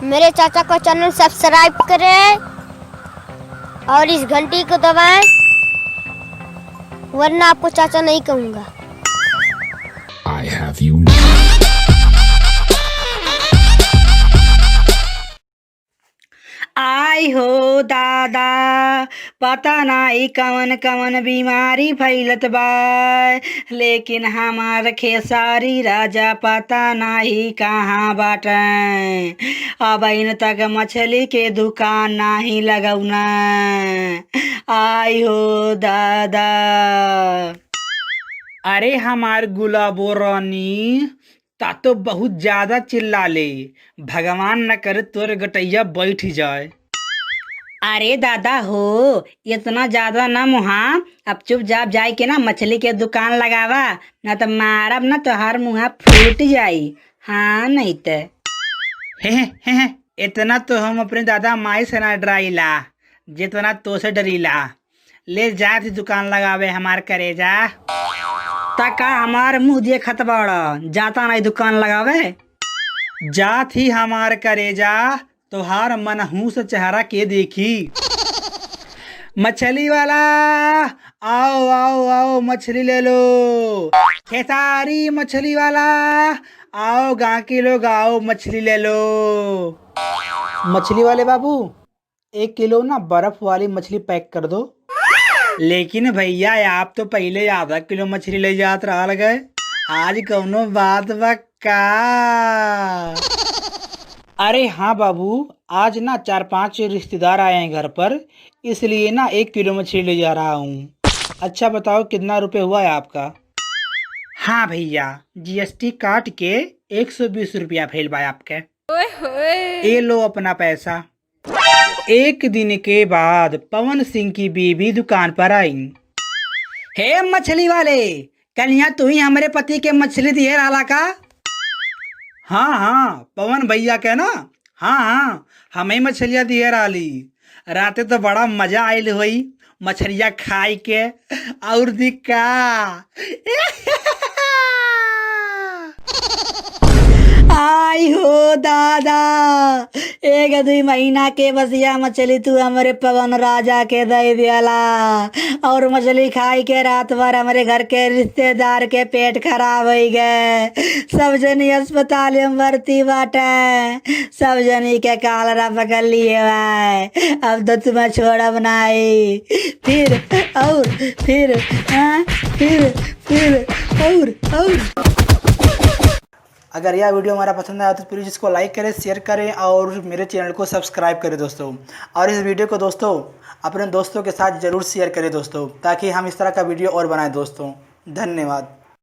मेरे चाचा का चैनल सब्सक्राइब करें और इस घंटी को दबाएं, वरना आपको चाचा नहीं कहूँगा। I have you now. आई हो दादा, पता नाई कवन कवन बीमारी फैलत बा, लेकिन हमार खेसारी राजा पता नाही कहाँ बाटे। अबहिन तक मछली के दुकान नाही लगौना। आई हो दादा। अरे हमार गुलाबो रानी ता तो बहुत ज्यादा चिल्ला ले, भगवान न करे तोर गटैया बैठ जाए। अरे दादा हो, इतना ज्यादा ना मुहा, अब चुपचाप जाए के ना मछली के दुकान लगावा, ना तो मारब ना तोहार मुहा फूट जाई। हाँ नहीं ते हे हे हे हे, इतना तो हम अपने दादा माई से ना डराइला जितना तो से डरीला। ले जा थी दुकान लगावे हमार करेजा। तका हमार मुंह देखत बाड़ा, जाता नहीं दुकान लगावे। जा थी हमार करेजा, तोहार मनहूस चेहरा के देखी। मछली वाला आओ आओ आओ, मछली ले लो। खेसारी मछली वाला आओ, गांव के लोग आओ, मछली ले लो। मछली वाले बाबू, 1 किलो ना बर्फ वाली मछली पैक कर दो। लेकिन भैया आप तो पहले आधा किलो मछली ले जात रहा गए, आज कौनो बात बा का? अरे हाँ बाबू, आज ना 4-5 रिश्तेदार आए हैं घर पर, इसलिए ना 1 किलो मछली ले जा रहा हूँ। अच्छा बताओ कितना रुपये हुआ है आपका? हाँ भैया, जीएसटी काट के 120 रुपया फैल बा आपके। ये लो अपना पैसा। एक दिन के बाद पवन सिंह की बीवी दुकान पर आई। हे मछली वाले, कल यहाँ तू ही हमारे पति के मछली दिए रहा का? हाँ हाँ पवन भैया के ना, हाँ हाँ हमें मछलियाँ दिए रही। राते तो बड़ा मजा आयल हुई मछलियाँ खाई के और दिक्का। आई हो दादा, 1-2 महीना के बसिया मछली तू हमारे पवन राजा के दे दियाला, और मछली खाई के रात भर हमारे घर के रिश्तेदार के पेट खराब हो गए, सब जनी अस्पताल में भर्ती बाटे, सब जनी के कालरा पकड़ लिए भाई। अब तो तुम्हें छोड़ब नहीं। फिर और फिर, हाँ, फिर और। अगर यह वीडियो हमारा पसंद आया तो प्लीज़ इसको लाइक करें, शेयर करें और मेरे चैनल को सब्सक्राइब करें दोस्तों। और इस वीडियो को दोस्तों अपने दोस्तों के साथ ज़रूर शेयर करें दोस्तों, ताकि हम इस तरह का वीडियो और बनाएं दोस्तों। धन्यवाद।